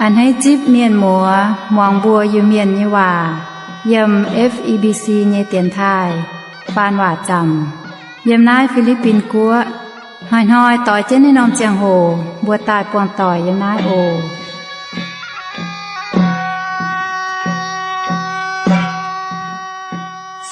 A'hneiv zipv mienh muoz muangx mbuo Iu-Mienh nyei waac yiem F E B C nyei dienx taaih faan waac zaamc yiem naaiv Fi^li^bin Guoqv. Hnoi-hnoi doix jienv naaiv norm ziangh hoc mbuo daaih buangh doic yiem naaiv oc.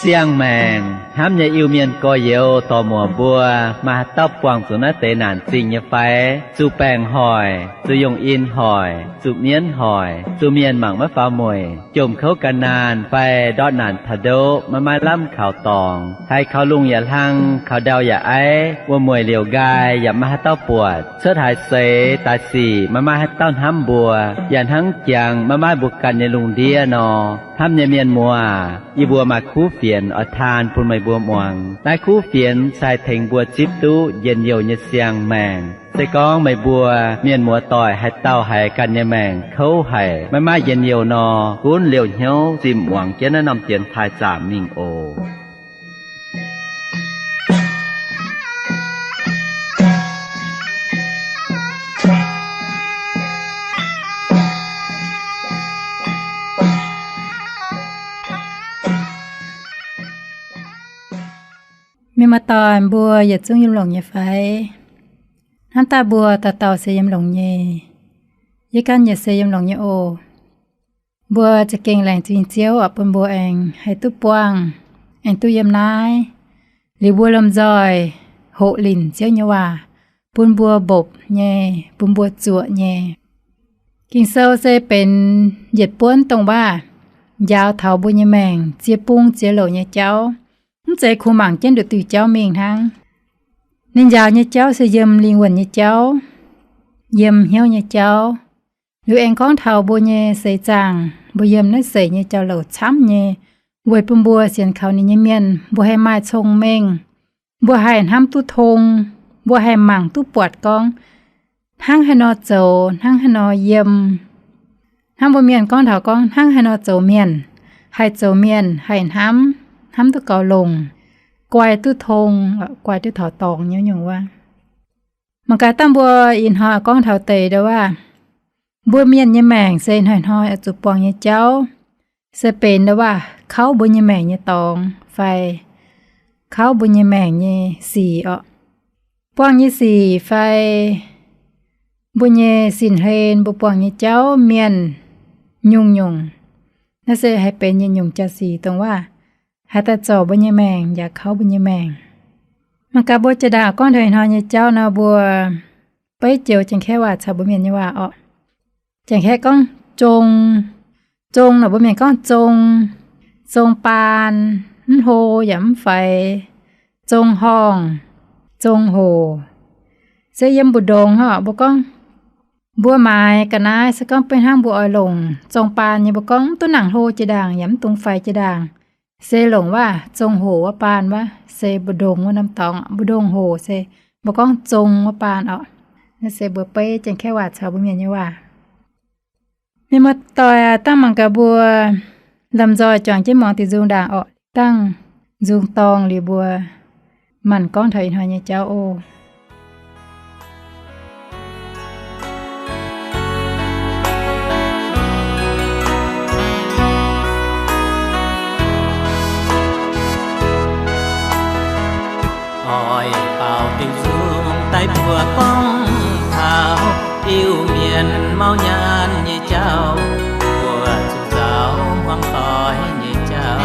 Siang-maengc hnamv nyei Iu-Mienh gorx-youz dorc-muoc mbuo, maaih haaix dauh buangh zuqc naaiv deix naanc zingh nyei fai? Zuqc baengc hoic, zuqc yungh in hoic, zuqc mienv hoic, zuqc mienh mangc maiv faaux mueic, jomc kouv gan naanh fai ndortv naanc taux ndoqv maiv maaih lamh kaux dorngx, haiz kaux lungh yaac hlang, kaux ndau yaac aiv, wuom-mueic liouc nqaai yaac maiv maaih haaix dauh buatc, cuotv haaix seix daaih sic maiv maaih haaix dauh hnamv mbuo, yaac hnangv jangx maiv maaih mbuo ganh nyei lungh ndiev nor. Hnamv nyei mienh muoz, yie mbuo maaih kuv fienx oix taan bun meih mbuo muangx. Naaiv kuv fienx se haih tengx mbuo zipv duqv njien-youh nyei siang-maengc. Se gorngv meih mbuo mienh muoz-doic haaix dauh haiz ganh nyei maengc kouv haic, maiv maaih njien-youh nor, gunv liouh hnyouv zinh muangx jienv naaiv norm dienx taaih zaamc mingh oc. Mienh muoz-doic mbuo yietc zungv yiem longx nyei fai? Hnamv daaih mbuo dauh dauh se yiem longx nyei. Yie ganh yaac se yiem longx nyei oc. Mbuo za'gengh laengz zingh Ziouv oc, bun mbuo aengx haih duqv buangh, aengx duqv yiem naaiv, liuz mbuo lomh nzoih hoqc linc Ziouv nyei waac, bun mbuo mbopv nyei, bun mbuo zuoqc nyei. Ging-Sou se benx yietc buonv dongh waac njaaux taux mbuo nyei maengc ziex bung ziex louc nyei jauv, mv zeiz kungx mangc jienv nduqc diuh jauv mingh hnangv. Ninh njaaux nyei jauv se yiem lingh wuonh nyei jauv, yiem hnyouv nyei jauv. Liuz aengx gorngv taux mbuo nyei seix zaangc, mbuo yiem naaiv seix nyei jauv-louc camv nyei, weic bun mbuo sienx kaux ninh nyei mienh mbuo haih maaih cong-mengh, mbuo haih hnamv duqv tong, mbuo haih mangc duqv buatc gorngv hnangv haaix nor zoux, hnangv haaix nor yiem. Hnangv mbuo mienh gorngv taux gorngv hnangv haaix nor zoux mienh, haih zoux mienh, haih hnamv, hnamv duqv gaux longc, guai duqv tong, guai duqv taux dorngx nyei nyungc wuov. Mangc gaax dangh mbuo ih hnoi gorngv taux deix ndau waac, mbuo mienh nyei maengc se hnoi-hnoi oix zuqc buangh nyei jauv, se benx ndau waac kauv mbuo nyei maengc nyei dorngx fai kauv mbuo nyei maengc nyei sic orqc. Buangh nyei sic fai mbuo nyei sin-hlen, mbuo buangh nyei jauv mienh nyungc-nyungc, naaiv se haih benx yietc nyungc jaax-sic dongh waac haih daaih zorc mbuo nyei maengc yaac kauv mbuo nyei maengc. Mangc gaax mbuo jiex ndaangc gorngv taux ih hnoi nyei jauv nor, mbuo beiv joux Janx-Kaeqv waac caux mbuo mienh nyei waac orqc. Janx-Kaeqv gorngv zong, zong nor mbuo mienh gorngv zong, zong baan, mv hlo yaac mv faix, zong horngh, zong hoc. Se yiem mbu'ndongx orqc, mbuo gorngv mbuo maaiz ga'naaiv se gorngv beiv hnangv mbuo oix longc zong baan nyei, mbuo gorngv mv duqv nangc hlo jiex ndaangc yaac mv dungx faix jiex ndaangc, se longc waac zong hoc wuov baan wuov, se mbu'ndongx wuov norm dorngx, mbu'ndongx hoc se mbuo gorngv zong wuov baan orqc. Naaiv se mbuo beiv Janx-Kaeqv waac caux mbuo mienh nyei waac. Mienh muoz-doic aac, dangh mangc gaax mbuo lomh nzoih juangc jienv muangx diuh nzung ndaangc orqc. Dangh nzung dorngh liuz mbuo maanc gorngv taux ih hnoi nyei jauv oc. Oix baaux diuh nzung daaih mbuox gorngv taux Iu-Mienh mauv nyaanh nyei jauv, mbuo zuqc nzaaux hmuangv doic nyei jauv.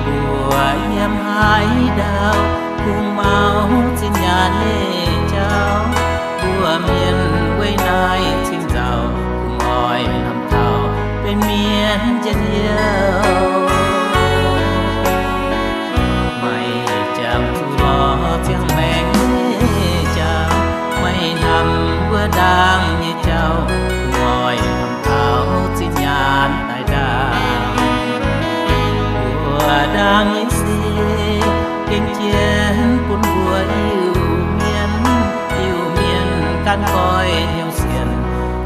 Mbuo yiem haaix ndau kungx mauv zinh nyaanh nyei jauv, mbuo mienh weic naaiv cingx nzaaux kungx oix hnamv taux benx mienh njien-youh. Maiv jangx zuqc lorz ziangh maengc nyei jauv, maiv hnamv mbuo ndaangc nyei jauv, kungx oix hnamv taux zinh nyaanh daaih ndaangc. Mbuo ndaangc nyei sic gengh jienv bun mbuo Iu-Mienh, Iu-Mienh gan goiv hnyouv sienx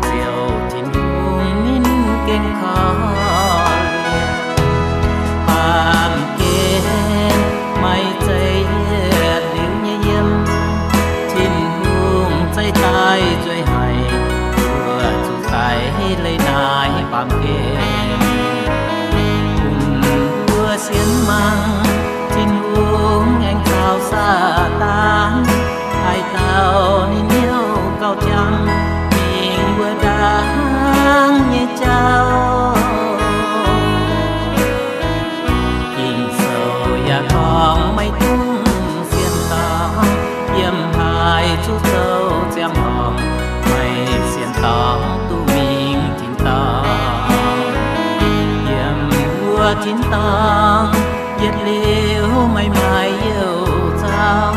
Ziouv Tin-Hungh ninh gengh korv-lienh. naaiv baamh gen. Bun mbuo sienx mangc, Tin-Hungh aengx caux Saadaan, haaix dauh ninh hnyouv gauh jangx, mingh wuov ndaangc nyei jauv. Ging-Sou yaac gorngv, maiv dungx sienx dorngc, yiem haaix zuqc zoux ziangh horngc, meih sienx dorngc duqv mingh tin-dorngh. Yiem wuov tin-dorngh, yietc liuz meih maaih youh zauv,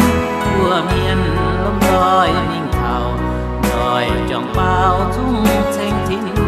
mbuo mienh lomh nzoih mingh taux, nzoih juangc baaux zungv ceng Tin-Hungh.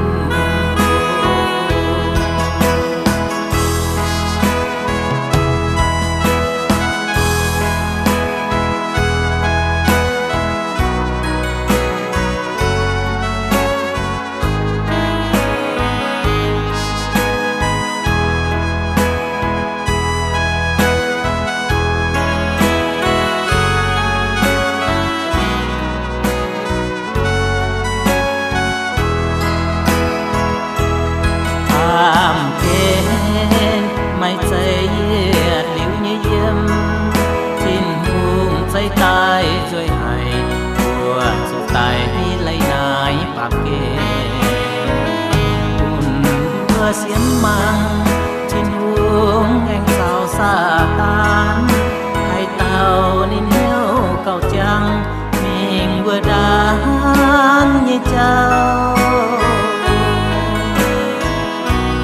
Baamh gen, maiv zeiz yietc liuz nyei yiem, Tin-Hungh zeiz daaih nzueic haic, mbuo zuqc daic leiz naaiv baamh gen. Bun mbuo sienx mangc, Tin-Hungh aengx caux Saadaan, haaix dauh ninh hnyouv gauh jangx, mingh wuov ndaangc nyei jauv.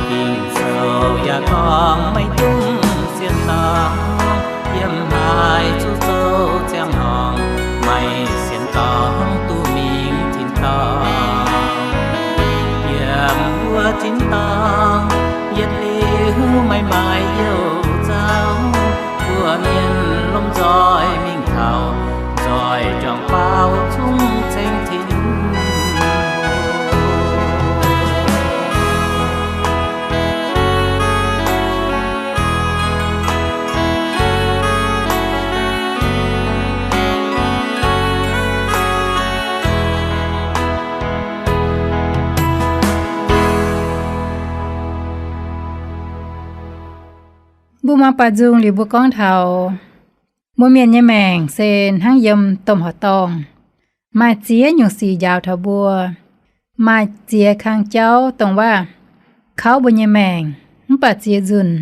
Ging-Sou yaac gorngv, maiv dungx sienx dorngc, yiem haaix zuqc zoux ziangh horngc, meih sienx dorngc duqv mingh tin-dorngh. Yiem wuov tin-dorngh, yietc liuz meih maaih youh zauv, mbuo mienh lomh nzoih mingh taux, nzoih juangc baaux zungv ceng Tin-Hungh. Mbuo muangx baaux nzung liuz mbuo gorngv taux mbuo mienh nyei maengc se hnangv yiem domh horqc dorngh, maaih ziex nyungc sic njaaux taux mbuo. Maaih ziex kang jauv dongh waac kauv mbuo nyei maengc, mv baac ziex nzunc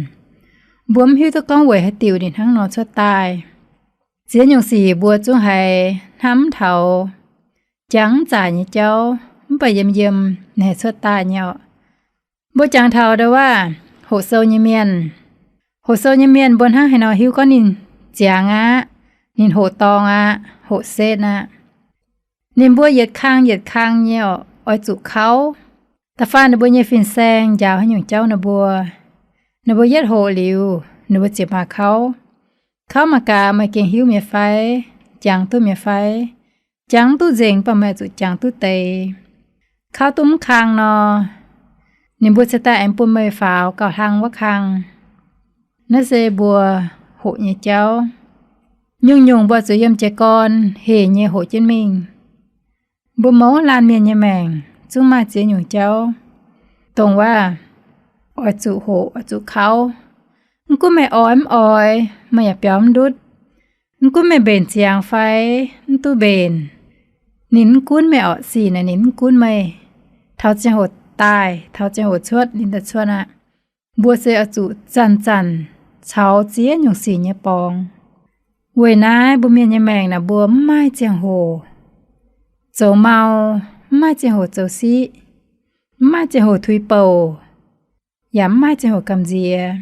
mbuo mv hiuv duqv gorngv weic haaix diuc ninh hnangv nor cuotv daaih. Ziex nyungc sic mbuo zungv haiz hnamv taux jangx mv zaic nyei jauv, mv baac yiem yiem ninh haih cuotv daaih nyei orqc. Mbuo jangx taux ndau waac hoqc sou nyei mienh. Hoqc sou nyei mienh mbuo hnangv haaix nor hiuv gorngv ninh ziangx aqv, ninh hoqc dorngx aqv, hoqc setv aqv. Ninh mbuo yietc kang yietc kang nyei orqc, oix zuqc kauv. Da'faanh ninh mbuo nyei fin-saeng njaaux haaix nyungc jauv ninh mbuo, ninh mbuo yietv hoqc liuz, ninh mbuo ziouc maaih kauv. Kauv mangc gaax meih gengh hiuv mi'aqv fai, jangx duqv mi'aqv fai. Jangx duqv nzengc, mv baac meih zuqc jangx duqv deix. Kauv duqv mv kang nor, ninh mbuo cingx daaih aengx bun meih faaux gauh hlang wuov kang. Naaiv se mbuo hoqc nyei jauv. Nyungc-nyungc mbuo zuqc yiem jiez gorn hec nyei hoqc jienv mingh. Mbuo mouz laanh mienh nyei maengc zungv maaih ziex nyungc jauv, dongh waac oix zuqc hoqc, oix zuqc kauv. Mv gunv meih oix mv oix, meih yaac biaux mv ndutv. Mv gunv meih mbenc ziangx fai mv duqv mbenc, ninh mv gunv meih orqc, sic naaic ninh mv gunv meih. Taux ziangh hoc daaih, taux ziangh hoc cuotv, ninh daaih cuotv aqv. Mbuo se oix zuqc zanc-zanc caux ziex nyungc sic nyei borngz. Weic naaiv mbuo mienh nyei maengc naaic mbuo mv maaih ziangh hoc zoux mau, mv maaih ziangh hoc zoux siqv, mv maaih ziangh hoc tuix bouc, yaac mv maaih ziangh hoc gamh nziex.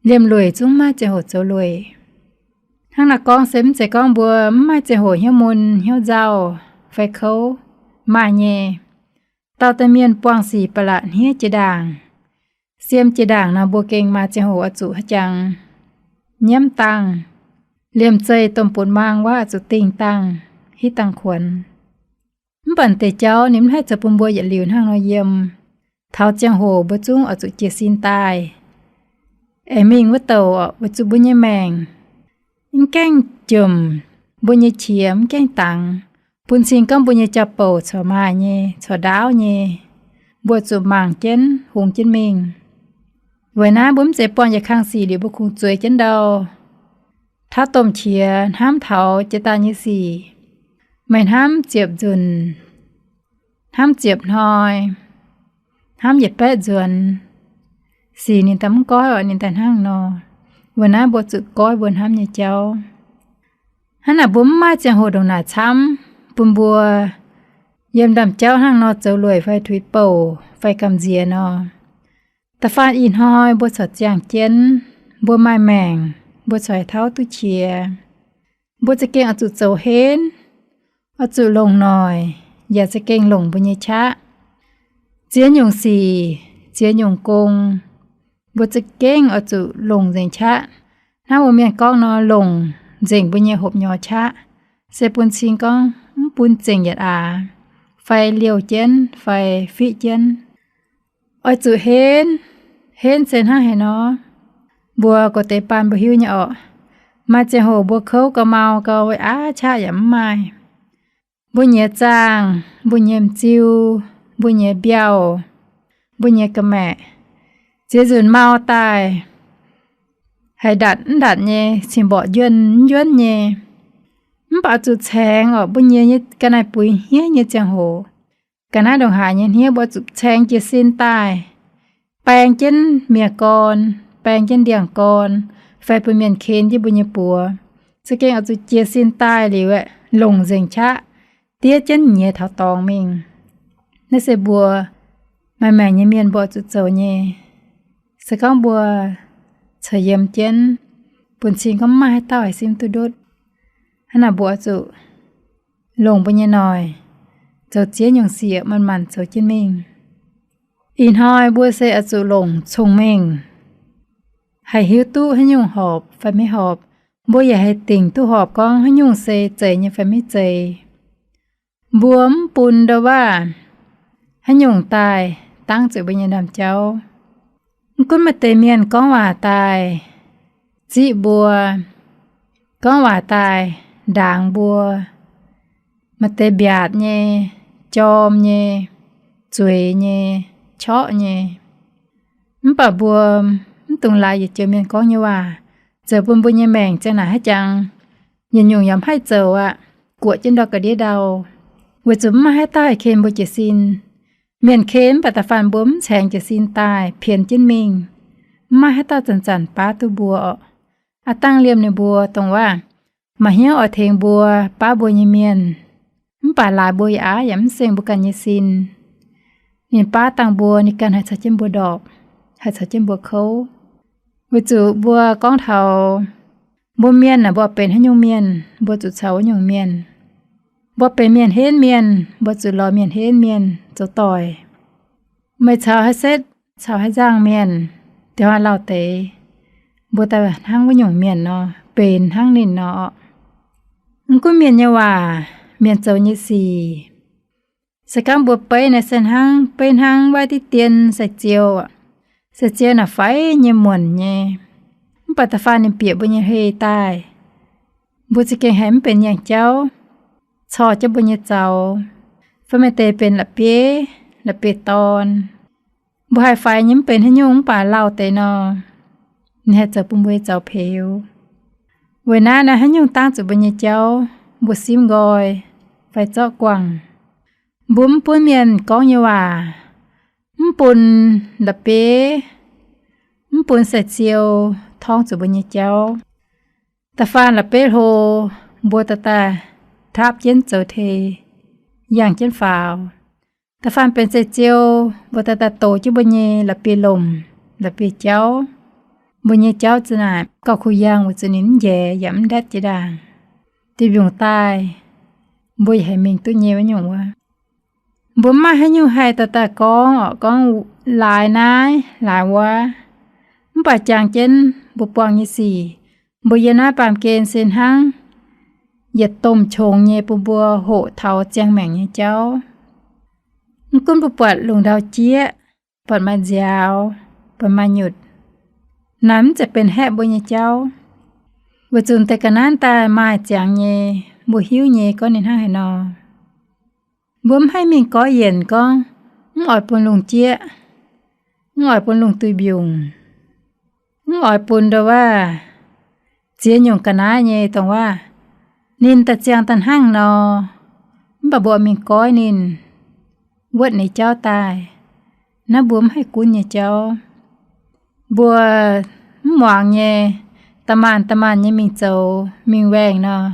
Liemh lueic zungv mv maaih ziangh hoc zoux lueic. Hnangv naaiv gorngv se mv zeiz gorngv mbuo mv maaih ziangh hoc hnyouv mun hnyouv nzauh fai kouv, maaih nyei. Dauh da'mienh buangh sic ba'laqc hniev jiex ndaangc. Siem jiex ndaangc nor mbuo gengh maaih ziangh hoc oix zuqc haaix jangx nyiemv dangh. Liemh zeih domh butv-maang wuov oix zuqc dingh dangh, hitv dangh kuonx. Mv baac deix jauv ninh mv haih zoux bun mbuo yietc liuz hnangv nor yiem. Taux ziangh hoc mbuo zungv oix zuqc jiez sin daaih. Aengx mingh wuov douc orqc, weic zuqc mbuo nyei maengc mv gaengh jomc, mbuo nyei qiex mv gaengh dangx, bun cing gorngv mbuo nyei jauv-bouc corc maaih nyei, corc ndaauv nyei. mbuo zuqc mangc jienv, hungx jienv mingh. Weic naaiv mbuo mv zeiz buangh yietc kang sic liuz mbuo kungx zueiz jienv ndau, tauv domh qiex hnamv taux jiex daaih nyei sic. Meih hnamv ziepc nzunc, hnamv ziepc hnoi, hnamv yietc baeqv nzuonx, sic ninh daaih mv goiv oc, ninh daaih hnangv nor. Weic naaiv mbuo zuqc goiv mbuo hnamv nyei jauv. Hnangv naaic mbuo mv maaih ziangh hoc ndongc naaic camv bun mbuo yiem ndaamv-jauv hnangv nor zoux lueic fai tuix bouc fai gamh nziex nor. Da'faanh ih hnoi mbuo corc ziangh jienv, mbuo maaih maengc, mbuo corc haih tauv duqv qiex. Mbuo za'gengh oix zuqc zoux henv, oix zuqc longc noic, yaac za'gengh longc mbuo nyei qaqv. Ziex nyungc sic, ziex nyungc gong, mbuo za'gengh oix zuqc longc nzengc qaqv. Hnangv mbuo mienh gorngv nor, longc nzengc mbuo nyei hopv-nyorx qaqv, se bun cing gorngv mv bun zengc yietc aax, fai liouh jienv fai fiqv jienv. Oix zuqc henv. Henv se hnangv haaix nor? Mbuo gorx-deix baan mbuo hiuv nyei orqc. Maaih ziangh hoc mbuo kouv gau, mau gau, wuov aav qaqv yaac mv maaih. Mbuo nyei zaangh, mbuo nyei m'ziu, mbuo nyei mbiauh, mbuo nyei ga'maeqc, ziex nzunc mau daaih haiz ndatc mv ndatc nyei, cing-mborqc njuonv mv njuonv nyei. Mv baac zuqc caengx orqc, mbuo nyei ga'naaiv buix hniev nyei ziangh hoc, ga'naaiv ndongc haaix nyei hniev, mbuo zuqc caengx jiez sin daaih, baeng jienv mienh gorn, baeng jienv ndiangx-gorn, fai bun mienh ken jienv mbuo nyei buoz. Za'gengh oix zuqc jiez sin daaih liuz aeqv, longc nzengc qaqv, diev jienv nyiex taux dorngx mingh. Naaiv se mbuo maaih maengc nyei mienh mbuo oix zuqc zoux nyei. Se gorngv mbuo ceix yiem jienv, bun cing gorngv mv maaih haaix dauh haih simv duqv ndutv. Hnangv naaic mbuo oix zuqc longc mbuo nyei noic, zoux ziex nyungc sic manc-manc zoux jienv mingh. Ih hnoi mbuo se oix zuqc longc cong-mengh, haih hiuv duqv haaix nyungc horpc fai maiv horpc. Mbuo yaac haih dingc duqv horpc gorngv haaix nyungc se zeiz nyei fai maiv zeiz. Mbuo mv bun ndau-waav haaix nyungc daaih dangv zuqc mbuo nyei ndaamv-jauv. Mv gunv maaih deix mienh gorngv waac daaih ziqv mbuo, gorngv waac daaih ndaangx mbuo, maaih deix mbiaatc nyei, jorm nyei, zueiz nyei, qorqv nyei. Mv baac mbuo mv dungx laaix yietc joux mienh gorngv nyei waac zoux bun mbuo nyei maengc ziang naaic haaix jangx, yietc nyungc yaac mv haih zoux aqv, guoqv jienv ndau ga'ndiev ndau, weic zuqc mv maaih haaix dauh haih ken mbuo jiez sin. Mienh ken mv baac da'faanh mbuo mv caengx jiez sin daaih pienx jienv mingh, mv maaih haaix dauh zanc-zanc baav duqv mbuo orqc. Aav dangh liemh ninh mbuo dongh waac maaih hnyouv oix tengx mbuo, baav mbuo nyei mienh, mv baac laaix mbuo yaac aav yaac mv seng mbuo ganh nyei sin. Ninh baav dangh mbuo, ninh ganh haih caux jienv mbuo ndorpc, haih caux jienv mbuo kouv. Weic zuqc mbuo gorngv taux mbuo mienh naaic, mbuo benx haaix nyungc mienh, mbuo zuqc caux wuov nyungc mienh. Mbuo benx mienh henv mienh, mbuo zuqc lorz mienh henv mienh zoux doic. Meih caux haaix setv, caux haaix nzangh mienh, da'haaix lauh deix, mbuo daaih hnangv wuov nyungc mienh nor, benx hnangv ninh nor. Mv gunv mienh nyei waac, mienh zoux nyei sic, se gorngv mbuo beiv naaiv se hnangv, beiv hnangv waaiv diqv dien sai-ziou. Sai-ziou naaic faix nyei muonc nyei, mv baac da'faanh ninh bieqc mbuo nyei hei daaih, mbuo za'gengh haiz mv benx nyaanh jauv, corc jienv mbuo nyei zaux, fai maaih deix benx la'bieiv, la'bieiv-dorn. Mbuo haih faix nyei mv benx haaix nyungc, mv baac lauh deix nor, ninh haih zoux bun mbuo nyei zaux peux. Weic naaiv naaiv haaix nyungc dangv zuqc mbuo nyei jauv, mbuo simv nqoi fai zorqv guangc. Mbuo mv buonv mienh gorngv nyei waac, mv bun la'bieiv, mv bun sai-ziou torngv zuqc mbuo nyei jauv. Da'faanh la'bieiv hlo, mbuo daaih daaih taapv jienv zoux tei, yangh jienv faaux. Da'faanh benx sai-ziou, mbuo daaih daaih dox jienv mbuo nyei la'bieiv-lomc, la'bieiv-jauv. Mbuo nyei jauv za'naaic gauh kuh yangh weic zuqc ninh mv njaix yaac mv ndatv jiex ndaangc. Diuh mbiungc daaih, mbuo yaac haih mingh duqv nyei wuov nyungc wuov. Mbuo mv maaih haaix nyungc haih daaih daaih gorngv orqc, gorngv laaix naaiv laaix wuov. Mv baac jangx jienv mbuo buangh nyei sic, mbuo yiem naaiv baamh gen se hnangv yietc domh qongx nyei bun mbuo hoqc taux ziangh maengc nyei jauv. Mv gunv mbuo buatc lungh ndau jieqv, buatc maaih nziaaux, buatc maaih nyutc, naaiv mv zeiz benx haeqv mbuo nyei jauv. Weic zuqc deix ga'naaiv daaih maaih ziangx nyei, mbuo hiuv nyei gorngv ninh hnangv haaix nor. Mbuo mv haih mingh goiv yienc gorngv Mv oix bun lungh jieqv, mv oix bun lungh duih mbiungc, mv oix bun ndau-waav ziex nyungc ga'naaiv nyei dongh waav. Ninh daaih ziangh daaih hnangv nor, mv baac mbuo mingh goiv ninh, wuotv ninh jauv daaih, naaiv mbuo mv haih gunv nyei jauv. Mbuo mv muangx nyei, da'maanc da'maanc nyei mingh zoux mingh waengh nor,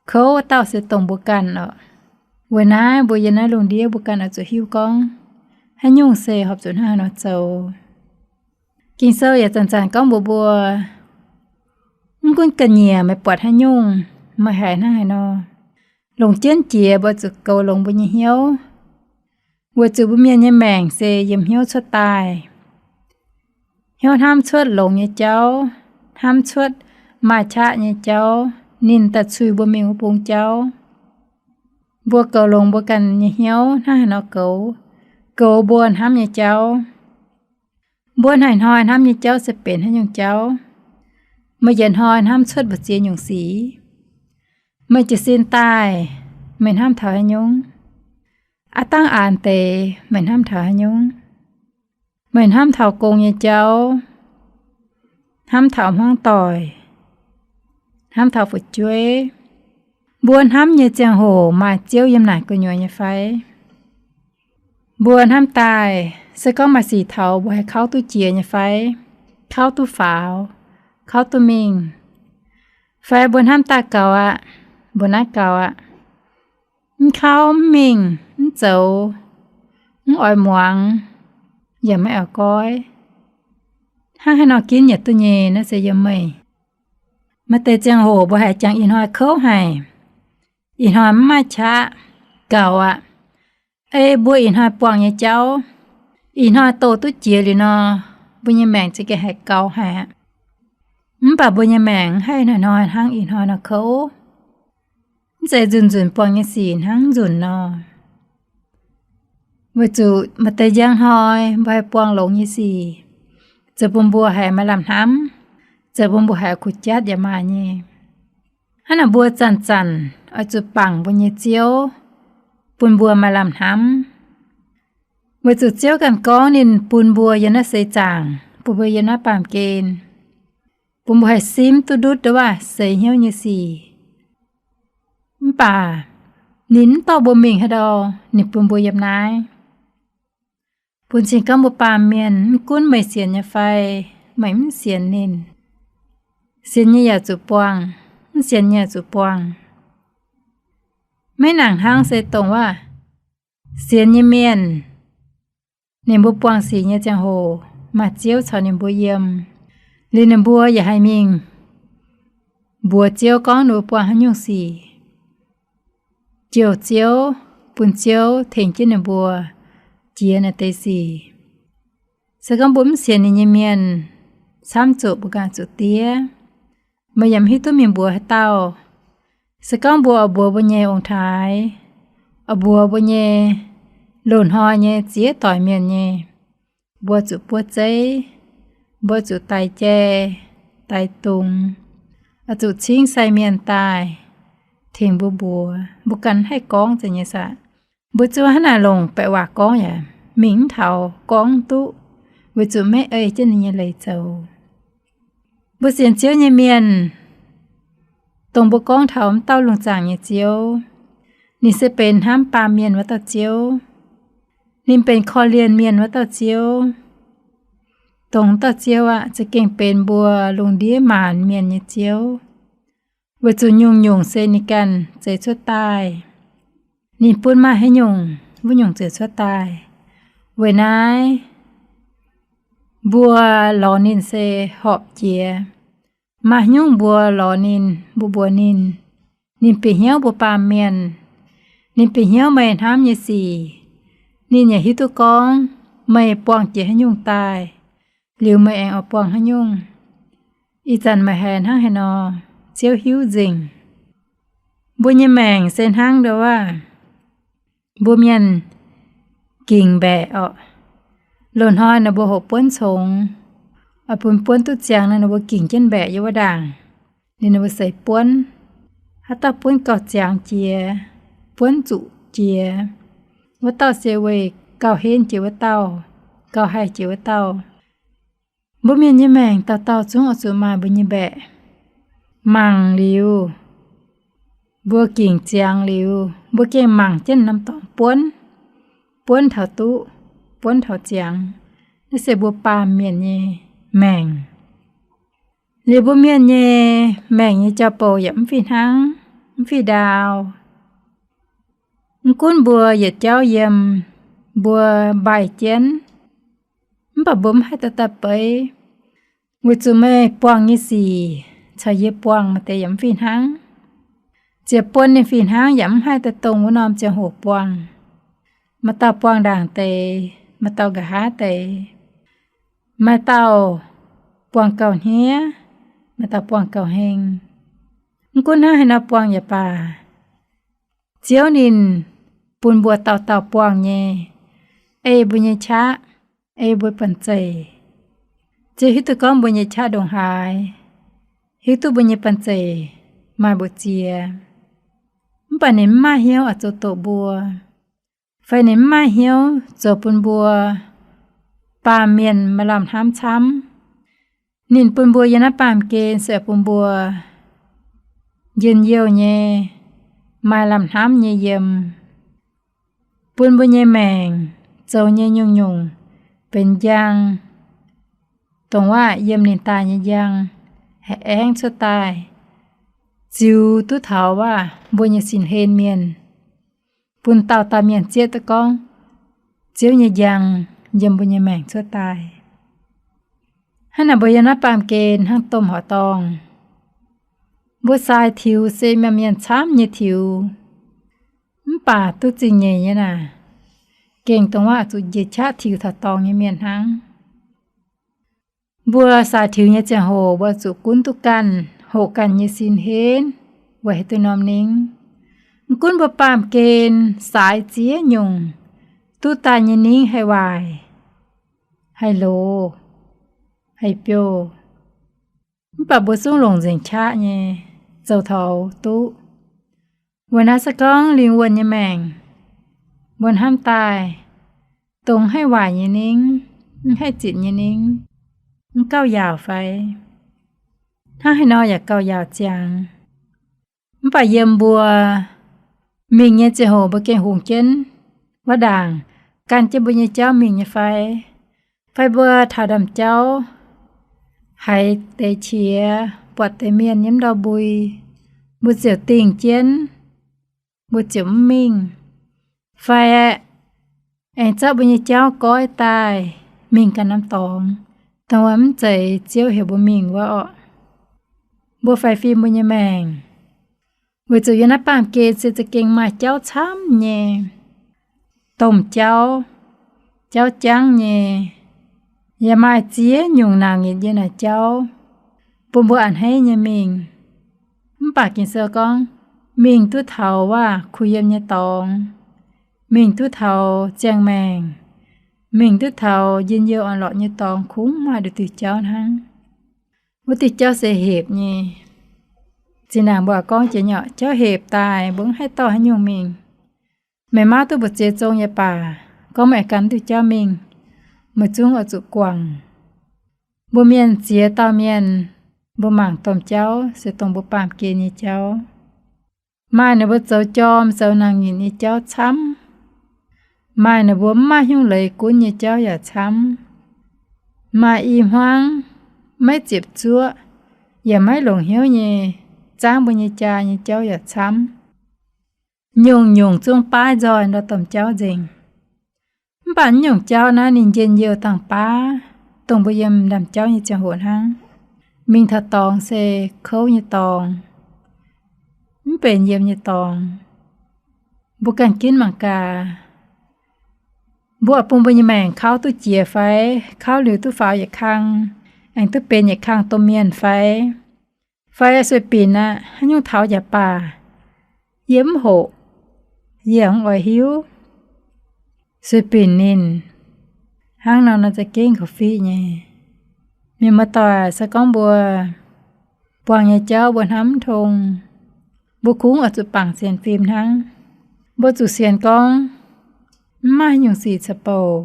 kouv wuov dauh se dongh mbuo ganh oc. Weic naaiv mbuo yiem naaiv lungh ndiev mbuo ganh oix zuqc hiuv gorngv haaix nyungc se horpc zuqc hnangv haaix nor zoux. Ging-Sou yaac zanc-zanc gorngv mbuox mbuo, mv gunv ga'nyiec meih buatc haaix nyungc, meih haiz hnangv haaix nor, longc jienv jiex mbuo zuqc goux longx mbuo nyei hnyouv, weic zuqc mbuo mienh nyei maengc se yiem hnyouv cuotv daaih. Hnyouv hnamv cuotv longx nyei jauv, hnamv cuotv maaih qaqv nyei jauv, ninh daaih cui mbuo mingh wuov bung jauv. Mbuo goux longx mbuo ganh nyei hnyouv hnangv haaix nor goux, goux mbuo hnamv nyei jauv. Mbuo hnoi-hnoi hnamv nyei jauv se benx haaix nyungc jauv? Meih yietc hnoi hnamv cuotv mbu'ziex nyungc sic? Meih jiez sin daaih, meih hnamv taux haaix nyungc? Aav dangh aanx deix meih hnamv taux haaix nyungc? Meih hnamv taux gong nyei jauv, hnamv taux hmuangv doic, hnamv taux fu'jueiv. Mbuo hnamv nyei ziangh hoc maaih Ziouv yiem naaic gu'nyuoz nyei fai? Mbuo hnamv daaih se gorngv maaih sic taux mbuo haih kauv duqv jiex nyei fai? Kauv duqv faaux, kauv duqv mingh. Fai mbuo hnamv daaih gaux aqv, mbuo naaiv gaux aqv, mv kauv mv mingh mv zoux, mv oix muangx, yaac maiv oix goiv. Hnangv haaix nor ginv yaac duqv nyei, naaiv se yiem meih. Maaih deix ziangh hoc mbuo haiz jangx ih hnoi kouv haic, ih hnoi mv maaih qaqv, gaux aqv. Ei mbuo ih hnoi buangh nyei jauv, ih hnoi doh duqv jiex liuz nor, mbuo nyei maengc za'gengh haiz gaux haic aqv. Mv baac mbuo nyei maengc mv haih hnoi-hnoi hnangv ih hnoi nor kouv. Mv zeiz nzunc-nzunc buangh nyei sic hnangv nzunc nor. Weic zuqc maaih deix njang hnoi mbuo haih buangh longx nyei sic, zoux bun mbuo haiz maaih lamh hnamv, zoux bun mbuo haiz kuh jatv yaac maaih nyei. Hnangv naaic mbuo zanc-zanc oix zuqc bangc mbuo nyei Ziouv, bun mbuo maaih lamh hnamv. Weic zuqc Ziouv ganh gorngv ninh bun mbuo yiem naaiv seix zaangc, bun mbuo yiem naaiv baamh gen, bun mbuo haih simv duqv ndutv ndongc waac seix hnyouv nyei sic. Mv baac ninh mv dorh mbuo mingh haaix ndau, ninh bun mbuo yiem naaiv. Bun cing gorngv mbuo baamh mienh, mv gunv meih sienx nyei fai meih mv sienx ninh, sienx nyei yaac zuqc buangh, mv sienx nyei yaac zuqc buangh. Maiv nangc hnangv se dongh waac sienx nyei mienh, ninh mbuo buangh sic nyei ziangh hoc maaih Ziouv caux ninh mbuo yiem, liuz ninh mbuo yaac haih mingh mbuox Ziouv gorngv ninh mbuo buangh haaix nyungc sic, jouh Ziouv, bun Ziouv tengx jienv ninh mbuo jiex naaiv deix sic. Se gorngv mbuo mv sienx ninh nyei mienh, camv zuqc mbuo ganh zuqc diev. Meih yaac mv hiuv duqv mingh mbuox haaix dauh. Se gorngv mbuo oix mbuox mbuo nyei ong-taaix, oix mbuox mbuo nyei loz-hnoi nyei ziex doic mienh nyei, mbuo zuqc buov zeiv, mbuo zuqc daix jai, daix dungz, oix zuqc cingv sai mienh daaih tengx mbuo mbuox, mbuo ganh haih gorngv za'gengh nyei saah. Mbuo zuov hnangv naaic longc baeqc waac gorngv yaac mingh mv taux, gorngv mv duqv, weic zuqc maiv ei jienv ninh nyei leiz zoux. Mbuo sienx Ziouv nyei mienh, dongh mbuo gorngv taux wuov dauh lungh zaangc nyei Ziouv, ninh se benx hnamv baamh mienh wuov dauh Ziouv. Ninh benx korv-lienh mienh wuov dauh Ziouv. Dongh dauh Ziouv aqv, za'gengh benx mbuo lungh ndiev maanc mienh nyei Ziouv, weic zuqc nyungc-nyungc se ninh ganh zeix cuotv daaih. Ninh bun maaih haaix nyungc, wuov nyungc zeix cuotv daaih. Weic naaiv, mbuo lorz ninh se horpc jiex. Maaih haaix nyungc mbuo lorz ninh, mbuo mbuox ninh, ninh bieqc hnyouv mbuo baamh mienh. Ninh bieqc hnyouv meih hnamv nyei sic. Ninh yaac hiuv duqv gorngv meih buangh jiex haaix nyungc daaih, liuz meih aengx oix buangh haaix nyungc. Ih zanc meih haiz hnangv haaix nor, Ziouv hiuv nzengc. Mbuo nyei maengc se hnangv ndau wuov, mbuo mienh gingc mbaeqc orqc. Loz-hnoi ninh mbuo hoqc buonv congx, oix bun buonv duqv ziangx nor, ninh mbuo gingc jienv mbaeqc yiem wuov ndaangc. Ninh mbuo seix buonv, haaix dauh buonv gauh ziangx jiex, buonv zuqc jiex, wuov dauh se weih gauh henv jiex wuov dauh, gauh haih jiex wuov dauh. Mbuo mienh nyei maengc dauh dauh zungv oix zuqc maaih mbuo nyei mbaeqc. Mangc liuz, mbuo gengh ziangx liuz, mbuo gengh mangc jienv norm dorngx buonv, buonv taux duqv, buonv taux ziangx. Naaiv se mbuo baamh mienh nyei maengc. Liuz mbuo mienh nyei maengc nyei jauv-bouc yaac mv fih hnangv, mv fih ndaauv. Mv gunv mbuo yietc jauv yiem, mbuo mbaih jienv, mv baac mbuo mv haih daaih daaih beiv, weic zuqc meih buangh nyei sic caux yie buangh maaih deix yaac mv fih hnangv. Ziec buonv ninh fih hnangv yaac mv haih daaih dongh wuov norm ziangh hoc buangh. Maaih dauh buangh ndaangc deix, maaih dauh nqa'haav deix, maaih dauh buangh gauh hniev, maaih dauh buangh gauh heng. Mv gunv hnangv haaix nor buangh yaac baac, Ziouv ninh bun mbuo dauh dauh buangh nyei, ei mbuo nyei qaqv, ei mbuo banh zeic. Ziouv hiuv duqv gorngv mbuo nyei qaqv ndongc haaix, hiuv duqv mbuo nyei banh zeic maaih mbu'ziex. Mv baac ninh mv maaih hnyouv oix zoux doqc mbuo, fai ninh mv maaih hnyouv zoux bun mbuo baamh mienh maaih lamh hnamv camv. Ninh bun mbuo yiem naaiv baamh gen se bun mbuo njien-youh nyei, maaih lamh hnamv nyei yiem, bun mbuo nyei maengc zoux nyei nyungc-nyungc benx njang, dongh waac yiem ninh daaih nyei njang haih aengv cuotv daaih, ziux duqv taux waac mbuo nyei sin hlen mienh, bun dauh dauh mienh zieqv duqv gorngv Ziouv nyei njang yiem mbuo nyei maengc cuotv daaih. Hnangv naaic mbuo yiem naaiv baamh gen hnangv domh horqc dorngh, mbuo sai tiux se maaih mienh camv nyei tiux, mv baac duqv zingh nyeic nyei naaic, gengh dongh waac zuqc njiec qaqv tiux taux dorngx nyei mienh hnangv. Mbuo sai tiux nyei ziangh hoc mbuo zuqc gunv duqv ganh, hoqc ganh nyei sin hlen, weic haaix diuh norm ningv. Mv gunv mbuo baamh gen saaix ziex nyungc, duqv daaih nyei ningv haih waaic, haih loz, haih biouv, mv baac mbuo zungv longc nzengc qaqv nyei zoux taux duqv. Weic naaiv se gorngv lingh wuonh nyei maengc, mbuo hnamv daaih dongh haih waaic nyei ningv, mv haih zitc nyei ningv, mv gauh yaauc fai? Hnangv haaix nor yaac gauh yaauc ziangx. Mv baac yiem mbuo mingh nyei ziangh hoc mbuo gengh hungx jienv wuov ndaangc, gan jienv mbuo nyei jauv mingh nyei fai? Fai mbuo taux ndaamv-jauv haiz deix qiex, buatc deix mienh yiem ndau-mbui, mbuo ziouc dingh jienv, mbuo ziouc mv mingh? Fai aengx zorqv mbuo nyei jauv goiv daaih mingh ganh norm dorngx, dongh wuov mv zeiz Ziouv heuc mbuo mingh wuov orqc? Mbuo faix fim mbuo nyei maengc, weic zuqc yiem naaiv baamh gen se za'gengh maaih jauv camv nyei, domh jauv, jauv jangv nyei, yaac maaih ziex nyungc naanc nyitc yiem naaic jauv, bun mbuo a'hneiv nyei mingh. Mv baac Ging-Sou gorngv, mingh duqv taux waac kuh yiem nyei dorngx, mingh duqv taux ziangh maengc, mingh duqv taux njien-youh orn-lorqc nyei dorngx kungx maaih nduqc diuh jauv hnangv. Wuov diuh jauv se hepc nyei. Zinh ndaangc mbuo gorngv jiex nyei, jauv hepc daaih mbuo mv haih dorh haaix nyungc mingh. Meih mauv duqv mbu'ziex zong yaac baac, gorngv meih gan diuh jauv mingh, meih zungv oix zuqc guangc. Mbuo mienh ziex dauh mienh, mbuo mangc domh jauv se dongh mbuo baamh gen nyei jauv. Maaih ninh mbuo zoux jorm zoux naanc nyitc nyei jauv camv. Maaih ninh mbuo mv maaih hnyouv leiz gunv nyei jauv yaac camv. Maaih i hmuangv, maiv ziepc zuoqv, yaac maiv longc hnyouv nyei, zaangv mbuo nyei jaa nyei jauv yaac camv. Nyungc-nyungc zungv baav nzoih ndau domh jauv nzengc. Mv baac nyungc jauv naaiv ninh njien-youh dangh baav, dongh mbuo yiem ndaamv-jauv nyei ziangh hoc hnangv. Mingh taux dorngx se kouv nyei dorngx, mv benx yiem nyei dorngx. Mbuo ganh ginv mangc gaax, mbuo bun mbuo nyei maengc kauv duqv jiex fai, kauv liuz duqv faaux yietc kang, aengx duqv benx yietc kang domh mienh fai? Fai sueih binc aqv, haaix nyungc taux yaac baac, yie mv hoqc, yie mv oix hiuv. Sueih binc ninh hnangv nor, nor za'gengh korv-fiqv nyei. Mienh muoz-doic, se gorngv mbuo buangh nyei jauv mbuo hnamv mv tong, mbuo kungx oix zuqc bangc sienx fim hnangv. Mbuo zuqc sienx gorngv Mv maaih nyungc sic caux bouc.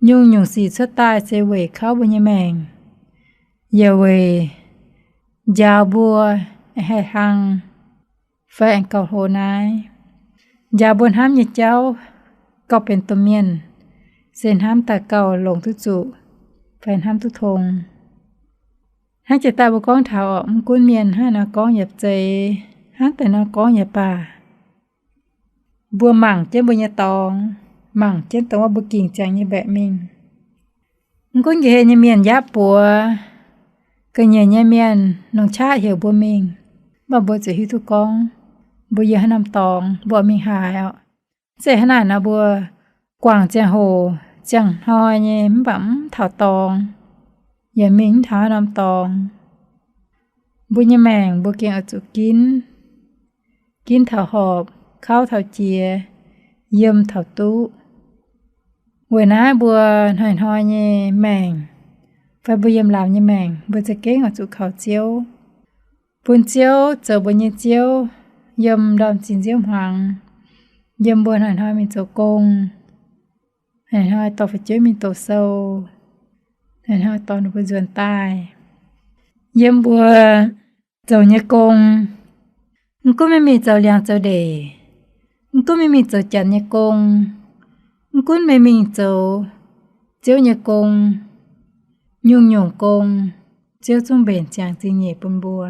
Nyungc-nyungc sic cuotv daaih se weic kauv mbuo nyei maengc, yaac weic njaaux mbuo haih hlang fai aengx gauh hlo naaiv. Njaaux mbuo hnamv nyei jauv gauh benx domh mienh, se hnamv daaih gauh longc duqv zuqc fai hnamv duqv tong. Hnangv jiex daaih mbuo gorngv taux orqc, mv gunv mienh hnangv haaix nor gorngv yaac zeiz, hnangv deix nor gorngv yaac baac, mbuo mangc jienv mbuo nyei dorngx, mangc jienv dongh wuov mbuo gengh ziangx nyei mbaeqc mingh. Mv gunv nqa'haav nyei mienh yaac buoz, ga'nyiec nyei mienh longc qaqv heuc mbuo mingh, mv baac mbuo zuqc hiuv duqv gorngv mbuo yiem haaix norm dorngx, mbuo mingh haaix orqc. Zeiz hnangv naaic nor mbuo guangc ziangh hoc ziangh hnoi nyei mv baac mv taux dorngx, yaac mingh mv taux haaix norm dorngx. Mbuo nyei maengc mbuo gengh oix zuqc ginv, ginv taux horpc, kauv taux jiex, yiem taux duqv. Weic naaiv mbuo hnoi-hnoi nyei maengc fai mbuo yiem laamz nyei maengc mbuo za'gengh oix zuqc kaux Ziouv, bun Ziouv zoux mbuo nyei Ziouv yiem ndorm zinh nziouv hmuangx, yiem mbuo hnoi-hnoi mingh zoux gong, hnoi-hnoi dorh fu'jueiv mingh doqc sou, hnoi-hnoi dorh ninh mbuo nzuonx daaih, yiem mbuo zoux nyei gong. Mv gunv meih mingh zoux liangx zoux ndeic, mv gunv meih mingh zoux janx nyei gong, mv gunv meih mingh zoux Ziouv nyei gong, nyungc-nyungc gong, Ziouv zungv mbenc ziangx zingh nyeic bun mbuo.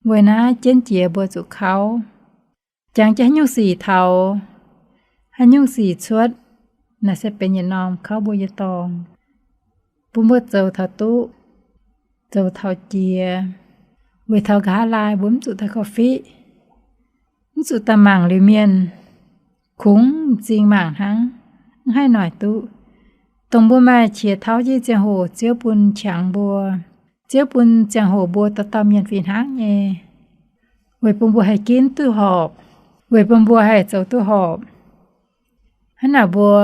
Weic naaiv jienv jiex mbuo zuqc kauv, jangx jienv haaix nyungc sic taux, haaix nyungc sic cuotv, naaic se benx yietc norm kauv mbuo nyei dorngx, bun mbuo zoux taux duqv, zoux taux jiex. Weic taux nqa'haav laai mbuo mv zuqc daaih korv-fiqv, mv zuqc daaih mangc liuz mienh, kungx m'zing mangc hnangv, mv haih noic duqv. Dongh mbuo maaih qiex tauv jienv ziangh hoc Ziouv bun qangx mbuo, Ziouv bun ziangh hoc mbuo dauh dauh mienh fih hnangv nyei, weic bun mbuo haih ginv duqv horpc, weic bun mbuo haih zoux duqv horpc. Hnangv naaic mbuo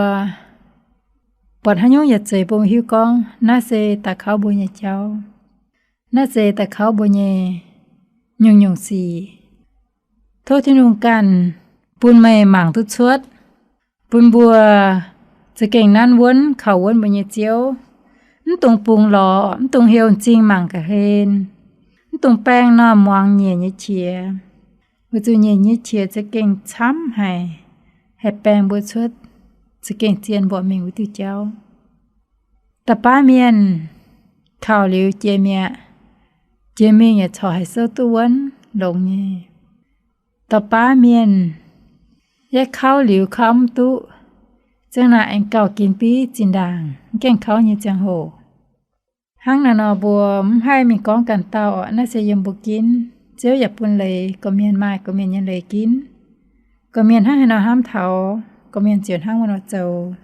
buatc haaix nyungc yaac zeiz bun mbuo hiuv gorngv naaiv se daaih kauv mbuo nyei jauv, naaiv se daaih kauv mbuo nyei nyungc-nyungc sic. Tov Tin-Hungh ganh bun meih mangc duqv cuotv, bun mbuo za'gengh nanv wuonv kaux wuonv mbuo nyei Ziouv. Mv dungx bungx lorz, mv dungx heuc m'zing mangc ga'hlen, mv dungx baeng normh muangx nyiec nyei qiex, weic zuqc nyiec nyei qiex za'gengh camv haic, haih baeng mbuo cuotv za'gengh zien mbuoqc mingh wuov diuh jauv. Da'baav mienh kaux liuz jiex mi'aqv, jiex mingh yaac corc haih souv duqv wuonv longx nyei. Da'baav mienh yaac kauv liuz kauv mv duqv, ziang naaic aengx gauh ginx biv zinh ndaangc mv gaengh kauv nyei ziangh hoc. Hnangv naaiv nor mbuo mv haih mingh gorngv ganh dauh orqc, naaiv se yiem mbuo ginv. Ziouv yaac bun leiz gorqv-mienh, maaih gorqv-mienh nyei leiz ginv. Gorqv-mienh hnangv haaix nor hnamv taux, gorqv-mienh ziouc hnangv wuov nor zoux.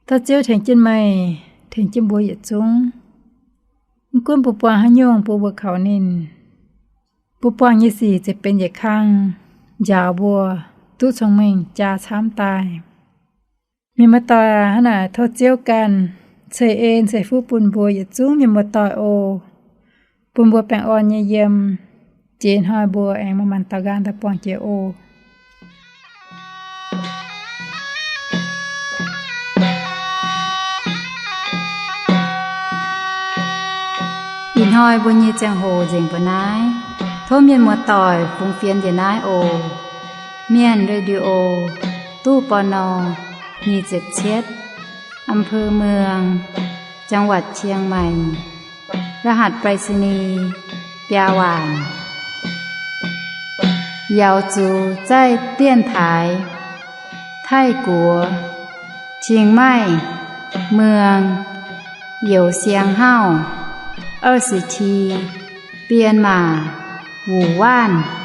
Tov Ziouv tengx jienv meih, tengx jienv mbuo yietc zungv. Mv gunv mbuo buangh haaix nyungc bun mbuo kaux ninh, mbuo buangh nyei sic ziouc benx yietc kang njaaux mbuo duqv cong-mengh jaa camv daaih. Mienh muoz-doic aac, hnangv naaic tov Ziouv ganh ceix en ceix fuqv bun mbuo yietc zungv mienh muoz-doic oc. Bun mbuo baengh orn nyei yiem. Jiex hnoi mbuo aengx manc-manc daaux nqaang daaih buangh jiex oc. Ih hnoi mbuo nyei ziangh hoc nzengc mbuo naaiv. Tov mienh muoz-doic fungx fienx njiec naaiv oc. Mienh Radio, ตู้ ปณ. nyic ziepc cietv, อำเภอเมือง จังหวัดเชียงใหม่ รหัสไปรษณีย์ biaa waanc. Yaux zuqc zaih dienx taaix Taiv-Guoqv, Chiang Mai, เมือง Youz Siang Hauv, 二十七, 编码 Wu Waanc.